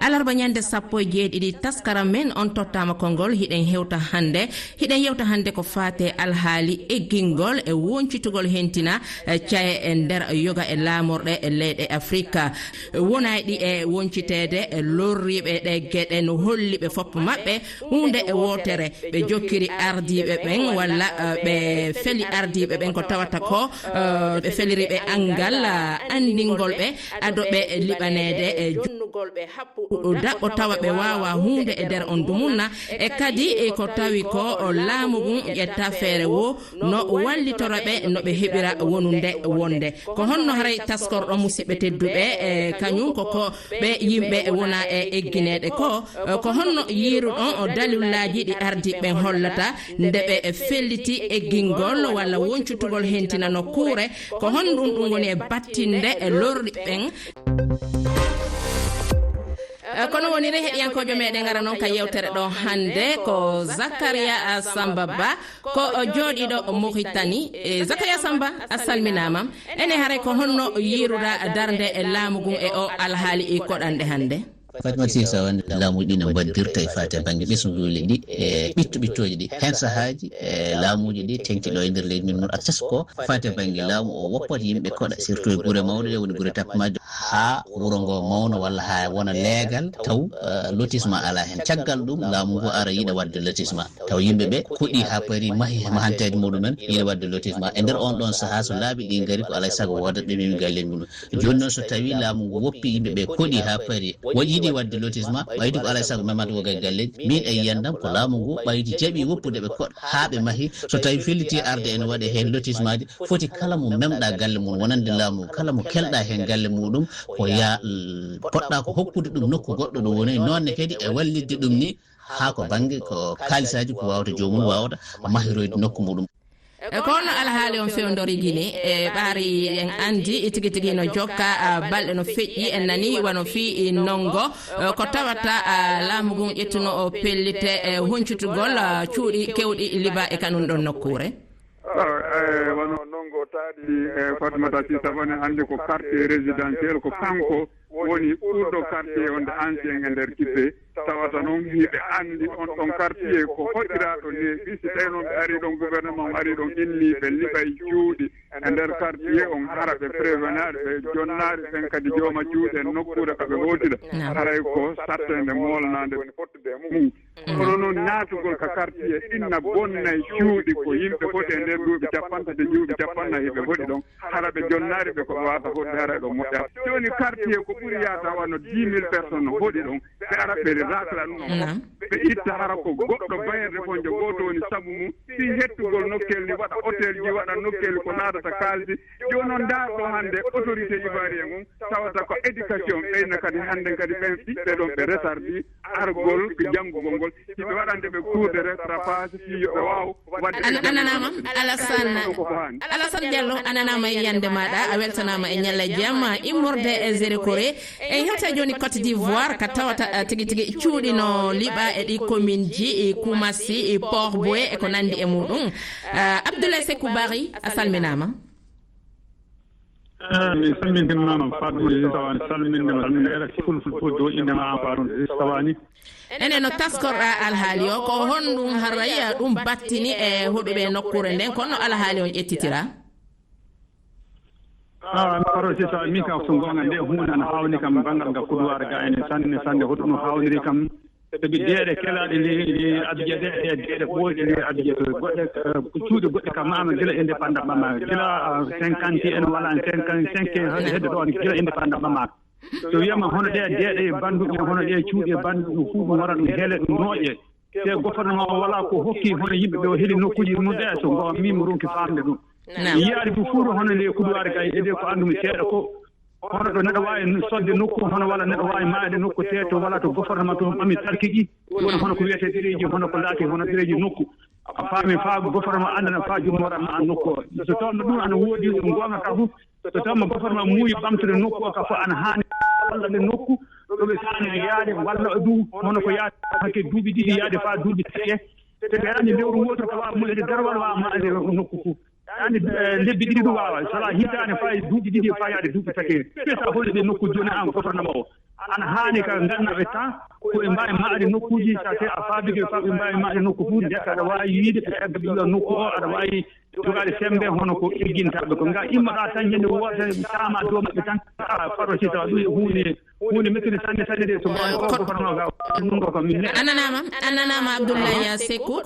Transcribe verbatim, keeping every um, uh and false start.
Alarba ñande sappo e jeeɗiɗi taskara men on tottaama konngol. Hiɗen hewta hannde, hiɗen yewta hannde ko faate alhaali eggingol e woncitugol hentina, eh, caye e nder yoga e laamorɗe e leyɗe Afrika. Wonayɗi e wonciteede e lorriiɓe ɗe geɗe no holli ɓe fof maɓɓe huunde e wootere. Ɓe jokkiri ardiiɓe ɓen walla, eh, ɓe feli ardiiɓe ɓen ko tawata ko, eh, ɓe feliri ɓe anngal, eh, anndingol ɓe ado ɓe liɓaneede e jonnugol ɓe happu daɓɓo tawa ɓe waawa huunde e nder on dumunna. E kadi, eh, ko tawi ko laamu ngun ƴetta feere wo no wallitora ɓe no ɓe heɓira wonunde wonde. Ko honno haray taskorɗo musidɓe tedduɓe, eh, kañum ko ko ɓe yimɓe wona e eggineede ko, eh, ko honno yiiruɗon o dalillaaji ɗi ardiiɓe ɓen hollata nde ɓe felliti eggingol walla woncutugol hentina nokkuure? Ko honɗum ɗum woni e battinde e lorɗi ɓen? Eh, kono wonire heɗiyankoojo meɗen ara noon ka yewtere ɗo hannde ko Zakaria Samba Ba, ko o jooɗiiɗo Mauritanie. Eh, Zakaria Samba, a salminaama. Ene haray ko honno yiiruɗa darnde e laamu ngun e o alhaali i koɗanɗe hannde? Fatimata Sisa, wonde laamuuji ɗi no mbaddirta e faate bannge ɓesnguuli ɗi e ɓitto ɓittooji ɗi. Heen sahaaji, e laamuuji ɗi teŋti ɗo e nder leydi min, mun ak sesko faate bannge laamu o woppat yimɓe koɗa, surtout e gure mawɗe ɗe woni gure tappamaaji, haa wuro ngo mawna walla haa wona leegal, taw, eh, lotissement alaa heen. Caggal ɗum, laamu ngu ara yiɗa waɗde lotissement. Taw yimɓe ɓe kuɗi haa pari mahi mahanteeji muɗumen, yiɗa waɗde lotissement. E nder on ɗon sahaa, so laabi ɗi ngari, ko alaa e sago woodat ɓe memi galleeji muɗum. Jooni noon, so tawi laamu ngu woppi yimɓe ɓe koɗi haa pari, waɗi yiɗi waɗde lotissement, ɓaydi ko alaa e sago memata wo gay galleeji. Min e yiyandam ko laamu ngu ɓaydi jaɓi woppude ɓe koɗa haa ɓe mahi. So tawi felliti arde ene waɗe heen lotissement ji, foti kala mo memɗa galle mum wonande laamu ngu, kala mo kelɗa heen galle muɗum, ko ya, l-, poɗɗa ko hokkude ɗum nokku goɗɗo ɗo woni, noonne kadi e wallitde ɗum ni haa ko bannge ko kaalisaaji ko waawata joomum waawata mahiroyde nokku muɗum. E ko honno alhaali on fewndori gini e ɓaari en anndi e tigi tigi no jokka, a, balɗe no feƴƴi, en nani wano fii i nongo, e, ko tawata, a, laamu ngun ƴettuno o pellite e huncutugol, a, cuuɗi kewɗi liba e kanun ɗon nokkuure? Ah, eh, wano nongo taaɗi, eh, Fatimata Sisa, woni hannde ko quartier résidentiel, ko kanko woni ɓurɗo quartier wonde ancien e nder Kippe. Tawata noon hiɓe anndi on ɗon quartier ko hoɗiraaɗo neeɓi. Si tawi noon ɓe ari ɗon, gouvernement on ari ɗon, inni ɓe liɓay cuuɗi e nder quartier on, hara ɓe prévenaade ɓe, jonnaade ɓen kadi jooma cuuɗi en nokkuure ka ɓe hootira. Naam. Haray ko satteende moolnaande mum. Kono noon naatugol ka quartier inna bonnay cuuɗi ko yimɓe foti e nder duuɓi capanɗe tati, duuɓi capanɗe nayi hiɓe hoɗi ɗon. Hara ɓe jonnaari ɓe ko ɓe waata hoɗde, hara ɗo moƴƴata. Jooni quartier ko ɓuri yaata wano dix mille personnes no hoɗi ɗon. Ɓe ara ɓe rakla ɗum. Naam. Ɓe itta hara ko goɗɗo bayen refonjo gooto woni sabu mum. Fii hettugol nokkel ni waɗa hôtel ji, waɗa nokkel ko naatata kaalisi. Jooni noon ndaar ɗo hannde autorité ivoirien on tawata ko éducation ɓeyna kadi hannde kadi ɓen ɓiɓɓe ɗon ɓe retardi argol ko janngugol ngol. Hiɓe waɗande ɓe cours de rattrapage fii yo ɓe waaw waɗde. An-, a nanaama, Alassane, Alassane Diallo, a nanaama e yiyannde maaɗa, a weltanaama e ñalla e jam, immorde e Zéro Corée. E hewta jooni Côte d'Ivoire, ka tawata, eh, tigi tigi cuuɗi no liɓa e ɗi commune ji, e Koumassi, e Port-Bouët, e ko nanndi e muɗum. Eh, Abdoulaye Sekou Barry, a salminaama. Eh, mi salmintima ma, Fatou Sawani, salminde ma, salminde R F I Fulful fof, do innde ma, Fatou Sawani. Enen no taskorɗa alhaali o, ko honɗum haray ɗum battini e hoɗuɓe nokkuure nden, kono alhaali on ƴettitira? Ah, Fatou Sawani, min kam so goonga nde huunde ana hawni kam banngal ngal kuduwaare ga ene sanne, sanne, hoto ɗum hawniri kam. Sabi deeɗe kelaaɗe nde, nde addude ɗe, ɗe deeɗe ɓooyɗe nde addude ko goɗɗe, eh, ko cuuɗi goɗɗe ka maama gila indépendamment ma. Gila, ah, cinquante en wala cinquante-cinq en hedde, hedde ɗon gila indépendamment ma. So wiyama hono ɗe deeɗe e bandu en, hono ɗe cuuɗi e bandu en, ɗum fuu ɗum wara ɗum heele ɗum nooƴe. Te gouvernement o wala ko hokki hono yimɓe ɓe o heeli nokkuuji mum ɗe, so ngo mimo ronki faamde ɗum. Naam. Yiyaade ɗum fuu ɗo hono nde kuduwaare kay e nde ko andumi seeɗa ko. Hono ɗo neɗɗo waawi sodde nokku, hono walla neɗɗo waawi maayde nokku, te to walla to gouvernement to ɓami tarkiiji, woni hono ko wiyetee ɗereeji, hono ko laati hono ɗereeji nokku. A faami faa gouvernement anndana faa jummoora ma nokku o. So tawno ɗum ana woodi, ɗum goonga ka fof, so tawno gouvernement muuyi ɓamtude nokku o ka fof, ana haani walla ɓe nokku, ɗo ɓe saani yaade walla ɗum, hono ko yaade hakke duuɓi ɗiɗi yaade faa duuɓi tati. Te ɓe anndi lewru wootoru ko waawa moƴƴude dara walla waawa maayde nokku fof. Ani lebbi ɗiɗi ɗum waawa, so alaa hitaande faa e duuɓi ɗiɗi faa yaade duuɓi tati. Ɓe so a hollii ɓe nokku jooni an gofornama o, ana haani ka ngannduɗaa ɓe tan ko ɓe mbaawi maayde nokkuuji, so a faabi ɓe faa ɓe mbaawi maayde nokku fof, ndeke aɗa waawi wiyde ɓe egga ɓe iwa nokku o, aɗa waawi jogaade semmbe hono ko eggintaaɓe ko. Nga immoɗaa tan ñande wootere taama dow maɓɓe tan, a faro si tawa ɗum e huunde, huunde mettude sanne sanne de, so mbaawi o gofornama ga, ɗum ɗo kam min ne. Ananama, ananama Abdoulaye Sekou.